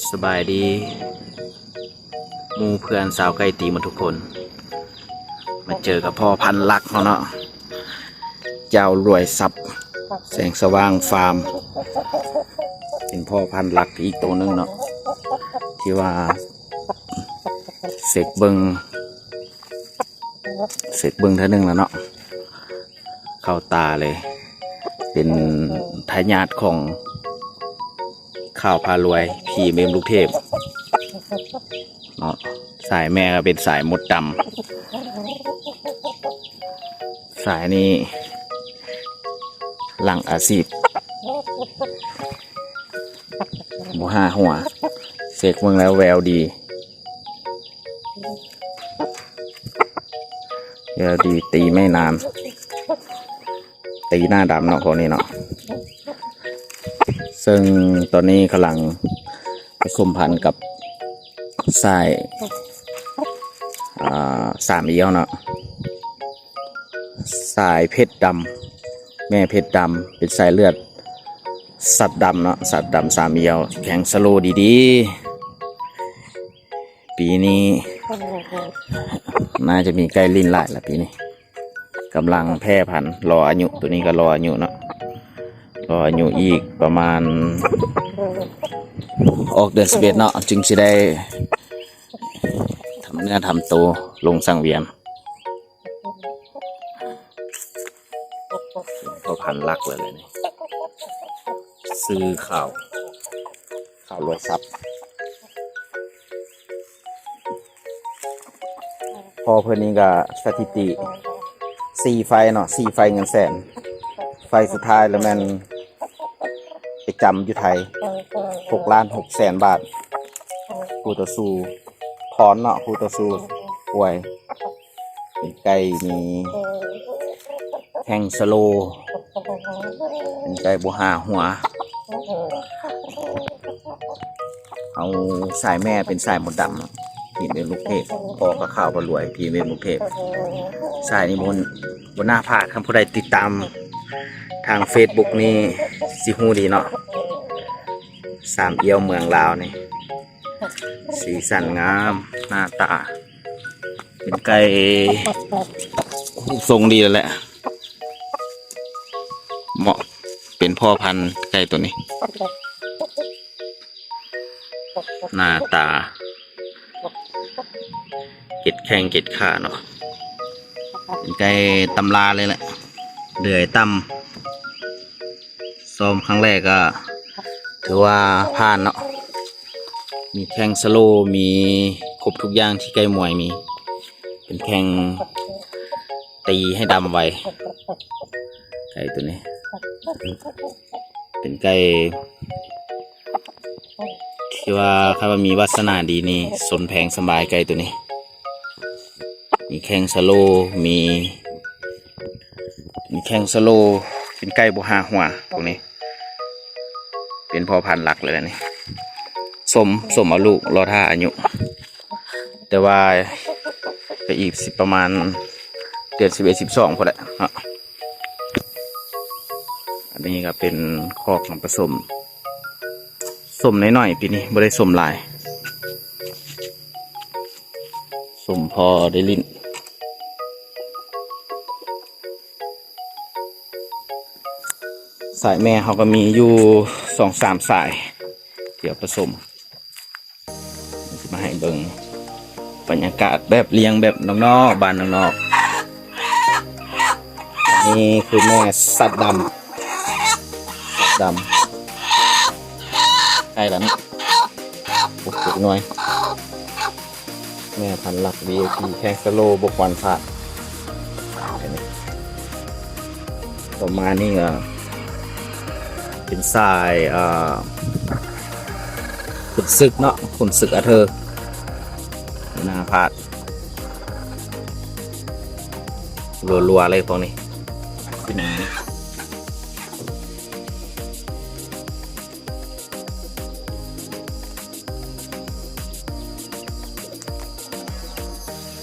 ສະບາຍດີ ໝູ່ເພື່ອນຊາວໄກ່ຕີໝົດທຸກຄົນ ມາເຈີກັບພໍ່ພັນຫຼັກເຮົາເນາະ ເຈົ້າລວຍຊັບ ແສງສະຫວ່າງຟາມ ເປັນພໍ່ພັນຫຼັກອີກໂຕໜຶ່ງເນາະ ທີ່ວ່າເຊັກເບິ່ງ ເຊັກເບິ່ງເທື່ອໜຶ່ງແລ້ວເນາະ ເຂົ້າຕາເລີຍ ເປັນທາຍາດຂອງ ຂ່າວພາລວຍ ພີເອັມເອັມລູກເທບເນາະ ສາຍແມ່ກໍເປັນສາຍມົດດຳ ສາຍນີ້ຫຼັງອາຊີບ ບໍ່ຫາຫົວ ເຊັກເບິ່ງແລ້ວແວວດີ ແວວດີ ຕີໄມ້ນານ ຕີໜ້າດຳເນາະ ພວກນີ້ເນາະ ເຊິ່ງຕອນນີ້ກຳລັງປະສົມພັນກັບສາຍ ອ່າ ສາມອຽວເນາະ ສາຍເພັດດຳ ແມ່ເພັດດຳ ເປັນສາຍເລືອດສັດດຳເນາະ ສັດດຳສາມອຽວ ແຂ້ງສະໂລດີໆ ປີນີ້ໜ້າຈະມີໄກ່ຫຼິ້ນຫຼາຍລະ ປີນີ້ກຳລັງແຜ່ພັນ ລໍອາຍຸ ໂຕນີ້ກໍລໍອາຍຸເນາະ ລໍອາຍຸອີກປະມານ ອອກເດືອນສິບເອັດເນາະ ຈຶ່ງຊິໄດ້ທຳເນື້ອທຳໂຕລົງສັງວຽນ ພໍ່ພັນຫຼັກເລີຍນີ້ ຊື່ຂາວ ຂາວລວຍຊັບ ພໍ່ເພິ່ນນີ້ກໍສະຖິຕິສີ່ໄຟເນາະ ສີ່ໄຟເງິນແສນ ໄຟສຸດທ້າຍລະແມ່ນໄປຈຳຢູ່ໄທ ຫົກລ້ານຫົກແສນບາດ ຄູ່ຕໍ່ສູ້ ພອນເນາະ ຄູ່ຕໍ່ສູ້ ອວຍ ເປັນໄກ່ມີແຂ້ງສະໂລ ເປັນໄກ່ບໍ່ຫາຫົວ ເອົາສາຍແມ່ເປັນສາຍມົດດຳ ທີ່ເປັນລູກເທບ ພໍ່ກໍຂາວພາລວຍ ທີ່ເປັນລູກເທບ ສາຍນີ້ບໍ່ ບໍ່ໜ້າພາດ ຄັນຜູ້ໃດຕິດຕາມທາງເຟສບຸກນີ້ຊິຮູ້ດີເນາະ ສາມອຽວເມືອງລາວນີ້ ສີສັນງາມ ໜ້າຕາ ເປັນໄກ່ຮູບຊົງດີແລ້ວແຫຼະ ເໝາະເປັນພໍ່ພັນໄກ່ໂຕນີ້ ໜ້າຕາ ເກັດແຂ້ງເກັດຂາເນາະ ເປັນໄກ່ຕຳລາເລີຍແຫຼະ ເດືອຍຕ່ຳ ຊ້ອມຄັ້ງແລກກໍຖືວ່າຜ່ານເນາະ ມີແຂ້ງສະໂລ ມີຄົບທຸກຢ່າງທີ່ໄກ່ມວຍມີ ເປັນແຂ້ງຕີໃຫ້ດຳໄວ ໄກ່ໂຕນີ້ ເປັນໄກ່ທີ່ວ່າ ຄັນວ່າມີວາສະໜາດີນີ້ ຊົນແພງສະບາຍໄກ່ໂຕນີ້ ມີແຂ້ງສະໂລ ມີ ມີແຂ້ງສະໂລ ເປັນໄກ່ບໍ່ຫາຫົວ ພວກນີ້ ເປັນພໍ່ພັນຫຼັກເລີຍແຫຼະນີ້ ສົມ ສົມເອົາລູກ ລໍຖ້າອາຍຸ ແຕ່ວ່າກໍອີກຊິປະມານເດືອນສິບເອັດ ສິບສອງພຸ້ນແຫຼະເນາະ ອັນນີ້ກໍເປັນຄອກນຳປະສົມ ສົມໜ້ອຍໆ ປີນີ້ບໍ່ໄດ້ສົມຫຼາຍ ສົມພໍໄດ້ຫຼິ້ນ ສາຍແມ່ເຮົາກໍມີຢູ່ສອງສາມສາຍ ດຽວປະສົມ ຊິມາໃຫ້ເບິ່ງບັນຍາກາດແບບລ້ຽງແບບນອກໆ ບ້ານນອກໆ ນີ້ຄືແມ່ສັດດຳ ສັດດຳ ໃກ້ແລ້ວນະ ໂອ້ໂຫ ເດັກນ້ອຍ ແມ່ພັນຫຼັກ ວີໄອພີ ແຂ້ງສະໂລ ບໍ່ຄວນພາດ ປະມານນີ້ກໍເປັນສາຍ ເອີ ຂຸນສຶກເນາະ ຂຸນສຶກອາເທີ ໜ້າພາດ ລັວໆ ເລີຍພວກນີ້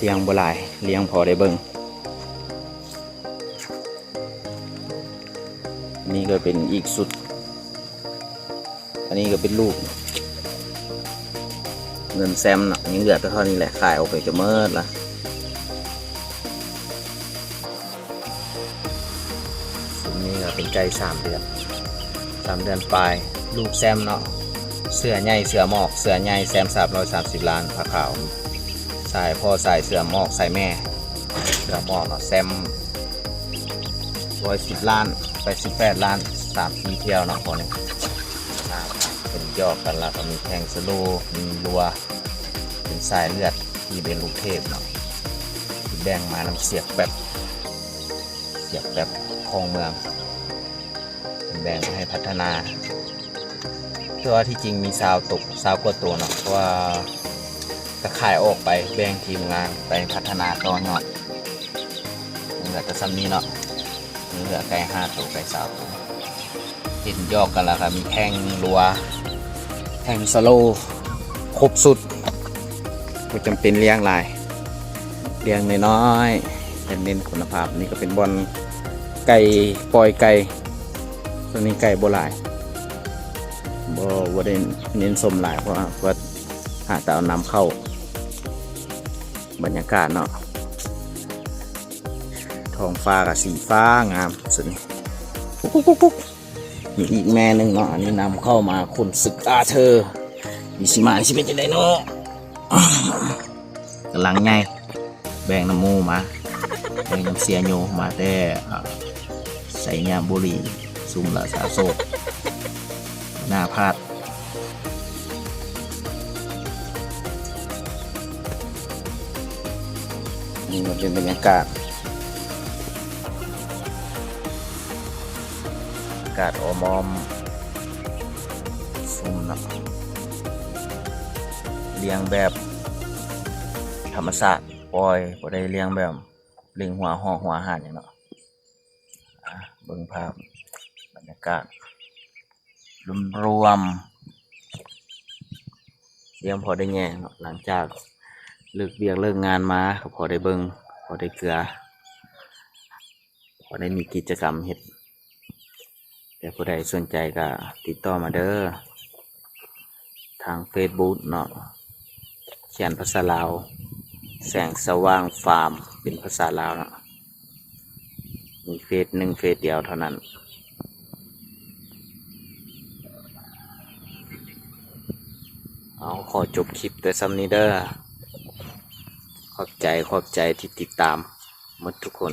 ລ້ຽງບໍ່ຫຼາຍ ລ້ຽງພໍໄດ້ເບິ່ງ ນີ້ກໍເປັນອີກຊຸດ ອັນນີ້ກໍເປັນລູກ ເງິນແຊມເນາະ ຍັງເຫຼືອແຕ່ເທົ່ານີ້ແຫຼະ ຂາຍອອກໄປຈະເໝິດລະ. ຊຸມນີ້ກໍເປັນໄກ່ສາມເດືອນ ສາມເດືອນປາຍ ລູກແຊມເນາະ ເສືອໃຫຍ່ເສືອໝອກ ເສືອໃຫຍ່ແຊມສາມຮ້ອຍສາມສິບລ້ານ ຜ້າຂາວ ສາຍພໍ່ສາຍເສືອໝອກ ສາຍແມ່ເສືອໝອກເນາະ ແຊມຮ້ອຍສິບລ້ານ ໄປສິບແປດລ້ານ ສາມສີ່ຖ້ຽວເນາະ ພໍນີ້ ເປັນຢອກກັນລະ ກໍມີແຂ້ງສະໂລ ມີລົວ ເປັນສາຍເລືອດທີ່ເປັນລູກເທບເນາະ ທີ່ແບ່ງມານຳສຽບແປັບ ສຽບແປັບຂອງເມືອງ ເພິ່ນແບ່ງມາໃຫ້ພັດທະນາ ແຕ່ວ່າທີ່ຈິງມີຊາວໂຕ ຊາວກວ່າໂຕເນາະ ເພາະວ່າກໍຂາຍອອກໄປ ແບ່ງທີມງານໄປພັດທະນາຕໍ່ຍອດ ເຫຼືອແຕ່ສ່ຳນີ້ເນາະ ເຫຼືອໄກ່ຫ້າໂຕ ໄກ່ຊາວໂຕ ເຫັນຢອກກັນລະ ກໍມີແຂ້ງລົວ ແຂ້ງສະໂລ ຄົບຊຸດ ບໍ່ຈຳເປັນລ້ຽງຫຼາຍ ລ້ຽງນ້ອຍໆ ແຕ່ເນັ້ນຄຸນນະພາບ. ນີ້ກໍເປັນບ່ອນໄກ່ ປ່ອຍໄກ່ ສ່ວນນີ້ໄກ່ບໍ່ຫຼາຍ ບໍ່ ບໍ່ໄດ້ເນັ້ນສົມຫຼາຍ ເພາະວ່າ ເພາະຫາແຕ່ເອົານຳເຂົ້າ. ບັນຍາກາດເນາະ ທ້ອງຟ້າກໍສີຟ້າງາມສຸດນີ້ ປຸກໆ ມີອີກແມ່ໜຶ່ງເນາະ ອັນນີ້ນຳເຂົ້າມາ ຂຸນສຶກອາເທີ ມີຊິມາ ຊິເປັນຈັ່ງໃດເນາະ ກຳລັງໃຫຍ່ ແບ່ງນຳໝູ່ມາ ແບ່ງນຳເຊຍໂຍ ມາແຕ່ ອາ ໄຊຍະບູລີ ຊຸມລາຊາໂຊກ ໜ້າພາດ. ນີ້ກໍເປັນບັນຍາກາດ ອາກາດອ້ອມໆ ຊຸມເນາະ ລ້ຽງແບບທຳມະຊາດ ປ່ອຍ ບໍ່ໄດ້ລ້ຽງແບບ ເລັ່ງຫົວ ຫອກຫົວ ຫາຫຍັງເນາະ. ອາ ເບິ່ງພາບບັນຍາກາດລວມໆ ລ້ຽງພໍໄດ້ແຍງເນາະ ຫຼັງຈາກເລີກວຽກເລີກງານມາ ກໍພໍໄດ້ເບິ່ງ ພໍໄດ້ເກືອ ພໍໄດ້ມີກິດຈະກຳເຮັດ. ແຕ່ຜູ້ໃດສົນໃຈກໍຕິດຕໍ່ມາເດີ ທາງເຟສບຸກເນາະ ຂຽນພາສາລາວ ແສງສະຫວ່າງຟາມ ເປັນພາສາລາວເນາະ ມີເຟສໜຶ່ງເຟສດຽວເທົ່ານັ້ນ. ເອົາ ຂໍຈົບຄລິບແຕ່ສ່ຳນີ້ເດີ ຂອບໃຈ ຂອບໃຈທີ່ຕິດຕາມໝົດທຸກຄົນ.